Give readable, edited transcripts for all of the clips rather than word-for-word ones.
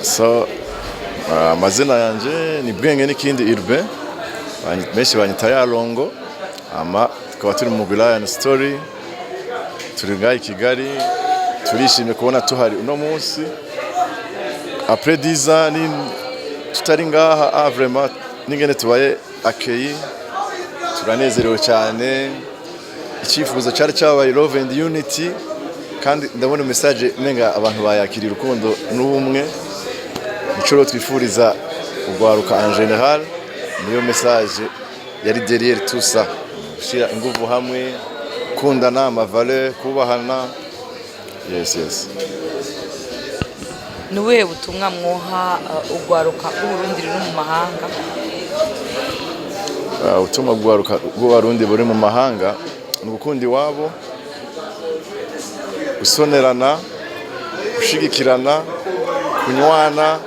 So amazina yanje ni Bwenge n'ikindi Urbain. Benshi banyita Yarongo. Ama tukaba turi mu Lion Story, turi ngaha i Kigali. Turishimye kubona tuhari uno munsi après 10 ans ni tutari ngaha. Ah, vraiment, n'ingene tubaye accueilli, turanezerewe cyane. Icyifuzo cyari cyabaye love and unity, kandi ndabona message nenga abantu bayakiriye urukundo n'ubumwe. Nico rero twifuriza urwaruka en général, niyo message yari derrière tout ça: gushyira ingufu hamwe, kundana, ama valeur, kubahana. Yes. Ni ubuhe butumwa mwoha urwaruka rw'Uburundi ruri mu mahanga? Ubutumwa bw'urwaruka bw'Abarundi buri mu mahanga ni ugukunda iwabo, gusonerana, gushigikirana, kunywana,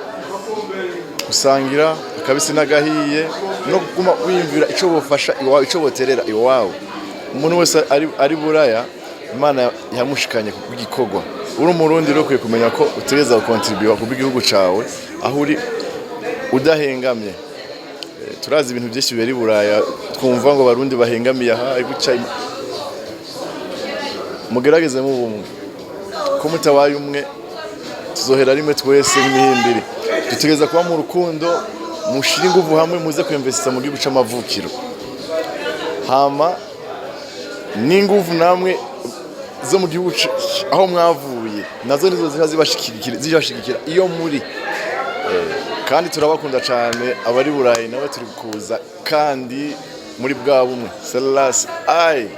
gusangira akabisi n'agahiye, no kuguma wiyumvira ico bofasha iwawe, ico boterera iwawe. Umuntu wese ari Buraya, Imana yamushikanye ku gikorwa. Uri Umurundi rero, ukwiye kumenya ko utegereza gukontribuwa ku bw'igihugu cawe aho uri udahengamye. Turazi ibintu byinshi bibera i Buraya, twumva ngo Barundi bahengamiye aha guca. Mugerageze mu bumwe, ko mutabaye umwe tuzohera rimwe twese nk'imihimbiri. Dutegereza kuba mu rukundo, mushire inguvu hamwe, muze kwinvestisa mu gihugu c'amavukiro. Hama n'inguvu namwe zo mu gihugu aho mwavuye nazo nizo ziba zibashigikira iyo muri. Kandi turabakunda cyane abari Burayi, nawe turi kuza kandi muri bwa bumwe. Selassie I.